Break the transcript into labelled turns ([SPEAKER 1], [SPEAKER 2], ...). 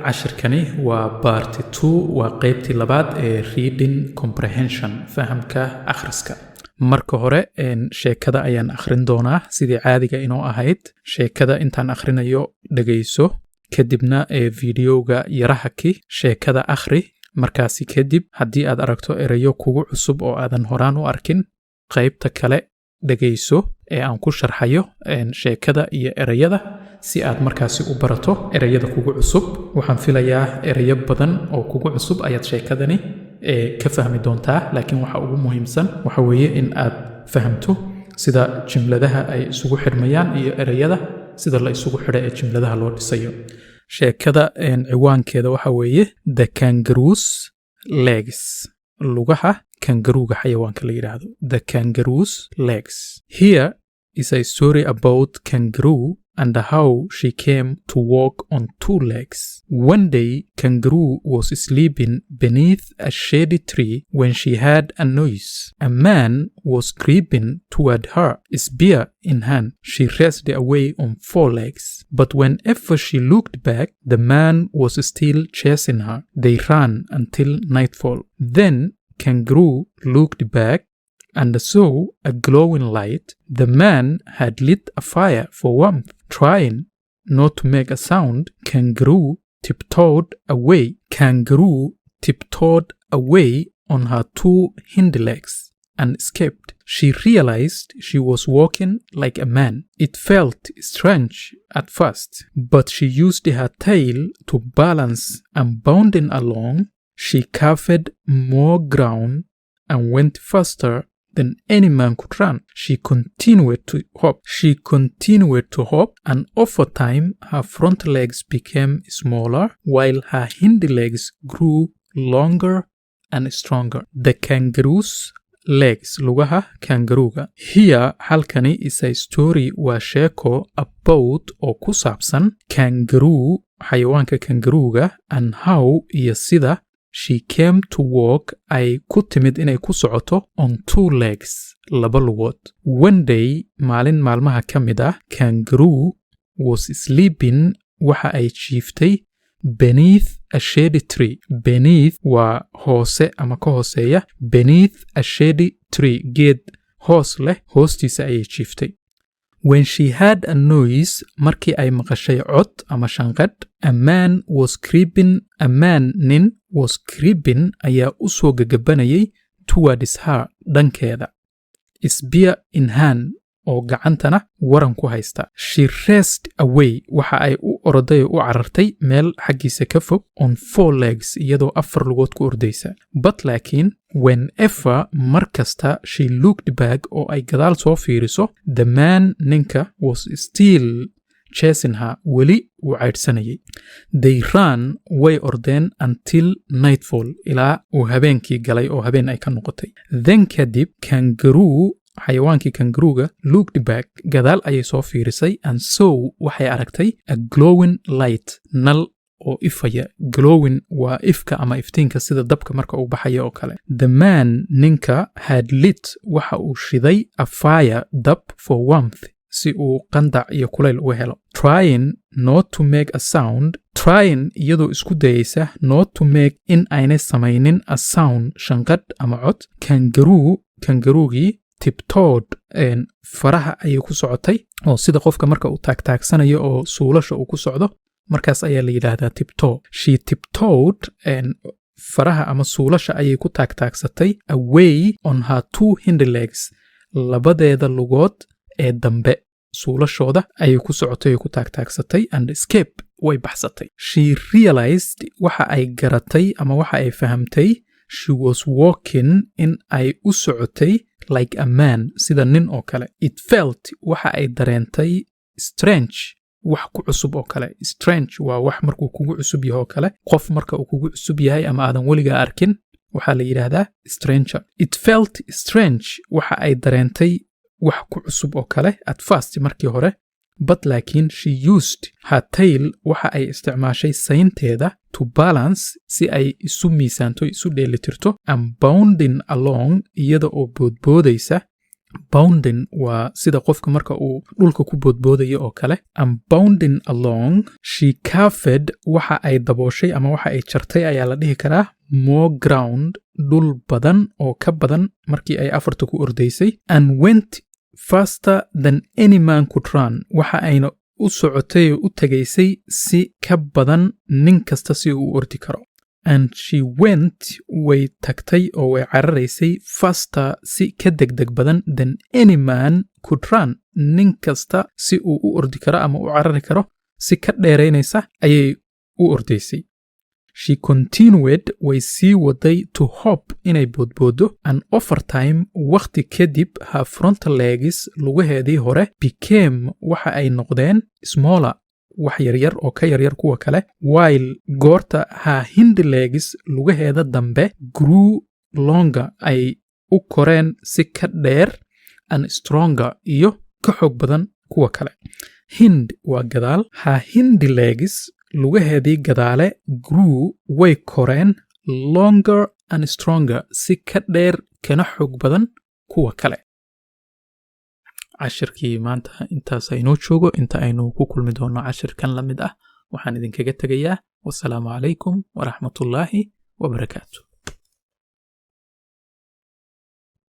[SPEAKER 1] Cashirkani waa part two, waa qeybtii labaad ee reading comprehension, fahamka akhriska. Marka hore sheekada ayaan akhrin doonaa sidii caadiga inoo ahayd. Sheekada intaan akhrinayo dhegayso, kadibna ee videoga yarahaki, sheekada akhri. Markaasi kadib, haddii aad aragto erayo kugu cusub oo aadan horaan u arkin, qaybta kale dhegayso ee aan ku sharxayo sheekada iyo ereyada, si aad markaasi u barato ereyada kugu cusub. Waxaan filayaa ereyo badan oo kugu cusub ayaad sheekadani ka fahmi doontaa, laakiin waxa ugu muhiimsan waxa weeye in aad fahamto sida jimladaha ay isugu xidhmayaan iyo ereyada sida la isugu xidho ee jimladaha loo dhisayo. Sheekada ciwaankeeda waxa weeye "The Kangaroo's Legs", lugaha kangaruuga, xayawaanka la yidhaahdo. The Kangaroo's Legs. Here is a story about kangaroo and how she came to walk on two legs. One day, Kangaroo was sleeping beneath a shady tree when she heard a noise. A man was creeping toward her, spear in hand. She raced away on four legs. But whenever she looked back, the man was still chasing her. They ran until nightfall. Then Kangaroo looked back and saw a glowing light. The man had lit a fire for warmth. Trying not to make a sound, Kangaroo tiptoed away. Kangaroo tiptoed away on her two hind legs and escaped. She realized she was walking like a man. It felt strange at first, but she used her tail to balance, and bounding along, she covered more ground and went faster than any man could run. She continued to hop. She continued to hop, and over time, her front legs became smaller while her hind legs grew longer and stronger. The Kangaroo's Legs, lugaha kangaruuga. Here, halkani, is a story, waa sheeko, about, oo ku saabsan, kangaroo, xayawaanka kangaruuga, and how, iyo sida, she came to walk, ay ku timid inay ku socoto, on two legs, laba lugood. One day, maalin maalmaha ka mid ah, kangaroo was sleeping, waxa ay jiiftay, beneath a shady tree. Beneath waa hoose ama ka hooseeya. Beneath a shady tree, geed hoos leh hoostiisa ayay jiiftay. When she heard a noise, markii ay maqashay cod ama shanqadh, a man was creeping, a man, nin, was creeping, ayaa u soo gagabanayay, towards her, dhankeeda, spear in hand, oo gacantana waran ku haysta. She raced away, waxa ay u oroday oo u carartay meel xaggiisa ka fog, on four legs, iyadoo afar lugood ku ordaysa. But, laakiin, whenever, mar kasta, she looked back, oo ay gadaal soo fiiriso, the man, ninka, was still chasing her, weli wuu caydhsanayay. They ran, way ordeen, until nightfall, ilaa uu habeenkii galay oo habeen ay ka noqotay. Then, kadib, kangaroo, xayawaankii kangaruuga, looked back, gadaal ayay soo fiirisay, and saw, waxay aragtay, a glowing light, nal oo ifaya. Glowing waa ifka ama iftiinka, sida dabka marka uu baxayo oo kale. The man, ninka, had lit, waxa uu shiday, a fire, dab, for warmth, si uu qandac iyo kulayl uga helo. Trying not to make a sound, trying, iyadoo isku dayeysa, not to make, in aynay samaynin, a sound, shanqadh ama cod, kangaroo, kangaroogii, tiptoed, faraha ayay ku socotay, oo sida qofka marka uu taagtaagsanayo oo suulasha uu ku socdo, markaas ayaa la yidhaahdaa tiptoe. She tiptoed, faraha ama suulasha ayay ku taagtaagsatay, away on her two hind legs, labadeeda lugood ee dambe suulashooda ayay ku socotay oo ku taagtaagsatay, and escape, way baxsatay. She realized, waxa ay garatay ama waxa ay fahamtay, she was walking, in ay u socotay, like a man, sida nin oo kale. It felt, waxa ay dareentay, strange, wax ku cusub oo kale. Strange waa wax markuu kugu cusub yahay oo kale. Qof marka uu kugu cusub yahay ama aadan weligaa arkin waxaa la yidhaahdaa stranger. It felt strange, waxa ay dareentay wax ku cusub oo kale, at first, markii hore. But, laakiin, she used her tail, waxa ay isticmaashay saynteeda, to balance, si ay isu miisaanto, isu dheelitirto, and bounding along, iyada oo boodboodaysa, Bounding waa sida qofka marka uu dhulka ku boodboodayo oo kale. And bounding along, she covered, waxa ay dabooshay ama waxa ay jartay ayaa la dhihi karaa, more ground, dhul badan oo ka badan markii ay 4-ta ku ordaysay, and went faster than any man could run, waxa ayna u socotay oo u tegaysay si ka badan nin kasta si uu u ordi karo. And she went, way tagtay oo way cararaysay, faster, si ka degdeg badan, than any man could run, nin kasta si uu u ordi karo ama u carari karo si ka dheeraynaysa ayay u ordaysay. She continued, way sii waday, to hop, inay boodboodo, and over time, wakhti kadib, her front legs, lugaheedii hore, became, waxa ay noqdeen, smaller, wax yaryar oo ka yaryar kuwa kale, while, goorta, her hind legs, lugaheeda dambe, grew longer, ay u koreen si ka dheer, and stronger, iyo ka xoog badan kuwa kale. Hind waa gadaal. Her hind legs, lugaheedii gadaale, grew, way koreen, longer and stronger, si ka dheer kana xoog badan kuwa kale. Cashirkii maanta intaas aynoo joogo. Inta aynu ku kulmi doono cashirkan la mid ah, waxaan idinkaga tegayaa wasalaamu calaykum waraxmatullaahi wabarakaatu.